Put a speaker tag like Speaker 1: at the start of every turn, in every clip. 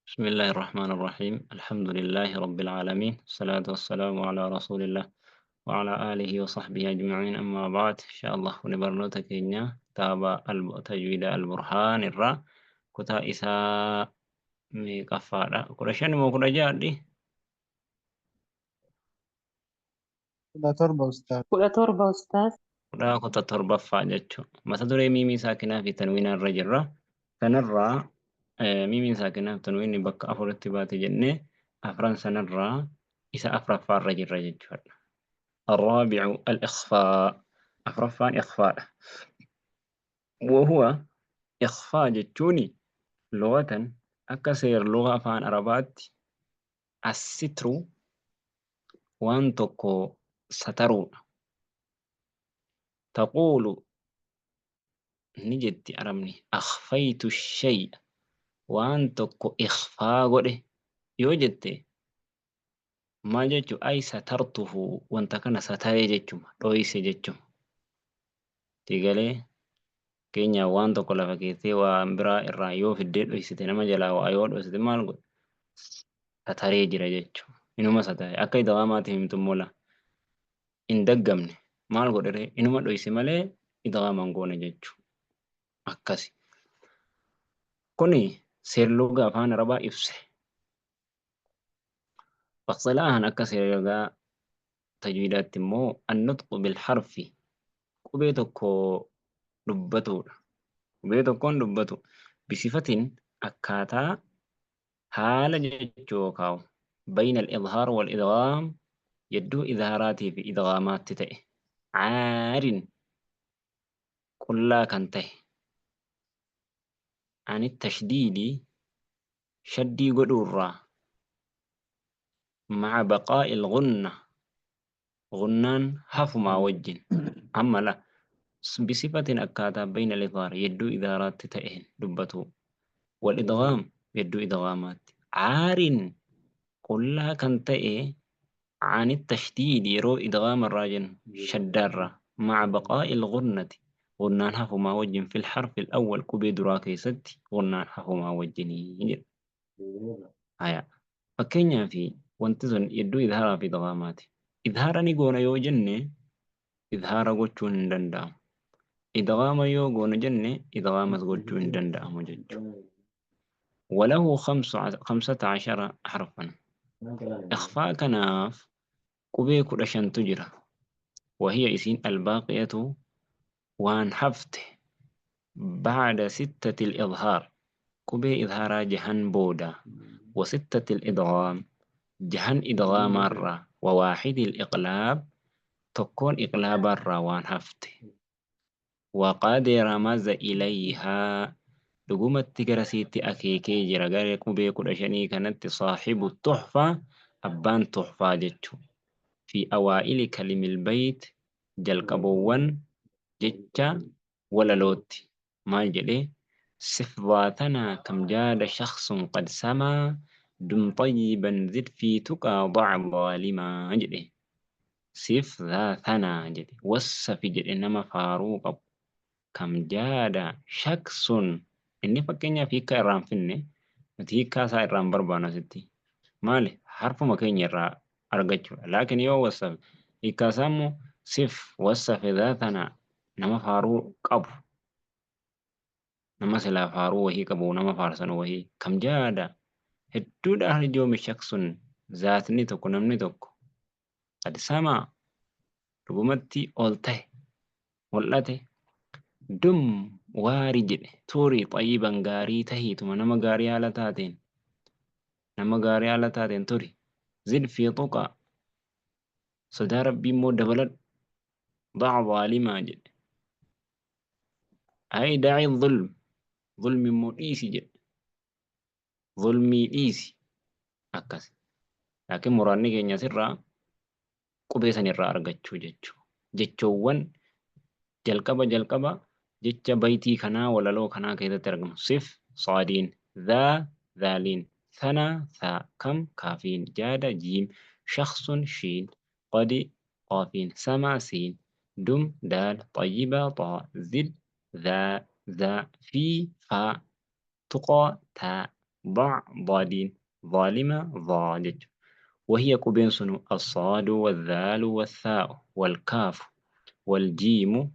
Speaker 1: بسم الله الرحمن الرحيم. الحمد لله رب العالمين، الصلاة والسلام على رسول الله وعلى آله وصحبه أجمعين، أما بعد. إن شاء الله ونبرنوتا كينيا تابا تجويد البرهان الرا كتا إساء ميقفارا كرشان مو كرجادي.
Speaker 2: 17 ustaaz.
Speaker 3: 17 ustaaz.
Speaker 1: Kudha kutaa torbaffaa jechuudha. Mata duree miimii saakinaa fi tanwiinaa irra jirra. Kanarraa miimiin saakinaa fi tanwiinni bakka afuritti baate jennee afran sanarraa isa afuraffaa irra jirra jechuudha. الرابع الإخفاء، أفرفان إخفاء. وهو إخفاء جتوني لغة أكثر لغة فان عربات الستر وان تكو سترون. تقول نجد أرمني أخفيت الشيء وان تكو إخفاء قده يوجدت ما جتو أي سترته وانت كان ستري جتو رويس جتو تيغالي كينيا وان تكو لفكيتي وان برا الرأيو في الدين رويستي نما جلا وآيو رويستي مال قد ستري جرا جتو إنما ستري أكيد دواماتهم تمولا إن دقمني maal godhere inuma dhoyse malee idgaaman goone jechu akkasi. Kuni seerluga afaan arabaa ibse. Waqsilaahan akka seerlugaa tajwiidaatti immoo annutqu bilharfi qubee tokko dubbatuudha. Qubee tokkoon dubbatu bisifatin akkaataa haala jechuu kaa'u bayna al-idhaar wal-idghaam yedduu idhaaraatii fi idghaamaatti ta'e caarin qullaa kan ta'e ani tashdiidi shaddii godhuurraa maca baqaa'i al-ghunna gunnaan hafumaa wajjin amma la bisifatin akkaataa bayna al-idhaar yedduu idhaaraatti ta'een dubbatu wal-idghaam yedduu idghaamaatti caarin qullaa kan ta'e عن التشديد يرو إدغام الراجن شدارة مع بقاء الغنة غنان هفما وجن في الحرف الأول كوبي دراكي ست غنان هفما وجني هيا فكينيا في وانتزن يدو إظهارا في إدغاماتي إظهارا نيغونا يو جنة إظهارا غوچون دندام إدغام يو غونا جنة إدغام غوچون دندام جنجو وله 15 حرفا. إخفاء كناف قبي كرشان تجرى وهي إسين الباقية وان حفت بعد 6 الإظهار قبي إظهار جهن بودا و6 الإدغام جهن إدغام الرا و1 الإقلاب تكون إقلاب الرا وان حفت وقد رمز إليها dhugumatti gara sitti akeekee jira gara qubee 15 kanatti saahibu tuhfaa abbaan tuhfaa jechuun fi awaa'ili kalimil bayt jalqaboowwan jecha walalootti maal jedhee sif dhaatanaa kam jaada shakhsun qad samaa dum tayyiban zid fi tuqaa da'a zaalimaa jedhe sif dhaatanaa jedhe wassafi jedhe nama faaruu qabu kam jaada shakhsun inni fakkeenyaaf hiikkaa irraa hin finne nuti hiikkaa isaa irraa hin barbaannu asitti maali harfuma keenya irraa argachuudha. Laakiin yoo wassafe hiikkaa isaa immoo sif wassafe dhaatanaa nama faaruu qabu nama silaa faaruu wahii qabu nama faarsan wahii kam jaada hedduudha arjoomi shaksun zaatni tokko namni tokko qad samaa dhugumatti ol ta'e mul'ate dum waari jedhe turii xayyiban gaarii tahiituma nama gaarii haala taateen nama gaarii haala taateen turi zid fi tuqaa sodaa rabbii immoo dabaladhu da'a zaalimaa jedhe ay da'i zulm zulmi immoo dhiisi jedhe zulmii dhiisi akkas laakiin muraanni keenya asirraa qubee sanirraa argachuu jechuu jechoowwan jalqaba jalqaba jecha baytii kanaa walaloo kanaa keessatti argamu sif saadiin dhaa dhaaliin thanaa thaa kam kaafiin jaada jiim shakhsun shiin qadi qaafiin samaa siin dum daal xayyibaa xaa zid dhaa dhaa fi faa tuqaa taa. ضع ضادين ظالمة ضا jechuudha. وهي qubeen sunu الصاد والذال والثاء والكاف والجيم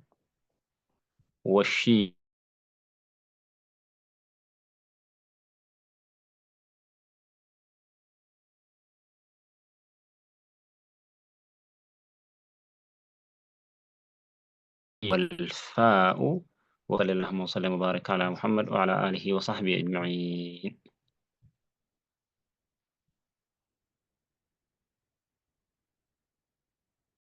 Speaker 1: والشين والفاء. وصلى اللهم وسلم وبارك على محمد وعلى آله وصحبه أجمعين.